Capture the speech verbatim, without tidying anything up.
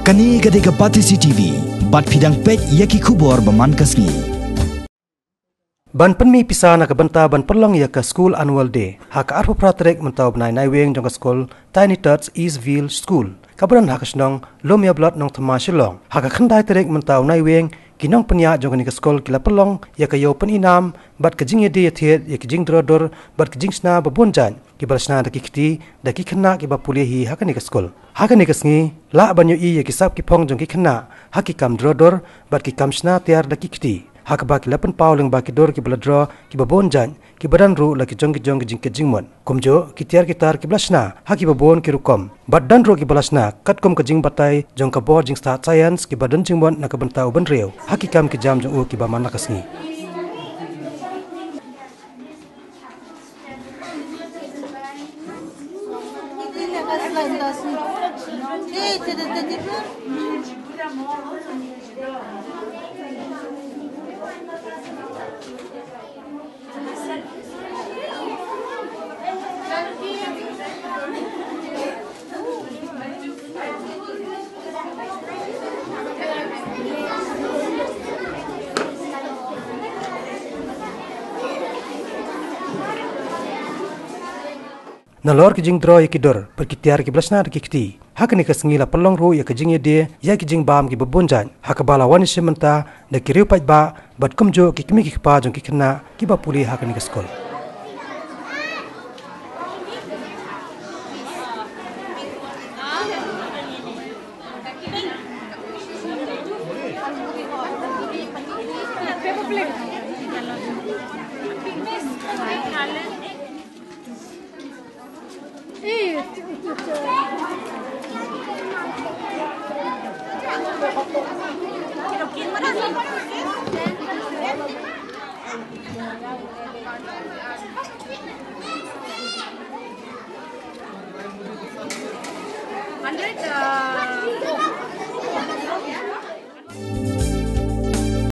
Kane ka dei ka Batesi T V, bad phi dang peit ïa ki khubor ba man ka sngi. Ban pynmih pisa na ka bynta ban pynlong ïa ka School Annual Day, ha ka arphew phra tarik mynta u bnai Naiwieng jong ka skul Tiny Tots Eastville School, kaba don ha ka shnong Lumïablot Nongthymmai Shillong. Ha ka khyndai tarik mynta u Naiwieng, ki nongpynïaid jong kane ka skul ki la pynlong ïa ka ïew pynïainam bad ka jingïadie ïathied ïa ki jingdro dur bad ki jingshna ba bun jait, kiba la shna da ki kti da ki khynnah kiba pule hi ha kane ka skul. Ha kane ka sngi, lah ban ïohi ïa ki sap ki phong jong ki khynnah ha ki kam dro dur bad ki kam shna tiar da ki kti, ha kaba ki la pynpaw lyngba ki dur kiba la dro kiba bun jait, kiba don ruh la ki jong ki jong ki jingkit jingmut. Kumjuh, ki tiar ki tar kiba la shna ha kiba bun ki rukom, bad don ruh kiba la shna katkum ka jingbatai jong ka bor jingstad science kiba don jingmut na ka bynta u bynriew ha ki kam ki jam jong u kiba man la ka sngi. Nalor ki jingdro ïa ki dur bad ki tiar kiba la shna da ki kti, ha kane ka sngi la pynlong ruh ïa ka jingïadie ïa ki jingbam kiba bun jait, ha kaba la wan ïashim bynta da ki riew paidbah bad kumjuh ki kmie ki kpa jong ki khynnah kiba pule ha kane ka skul.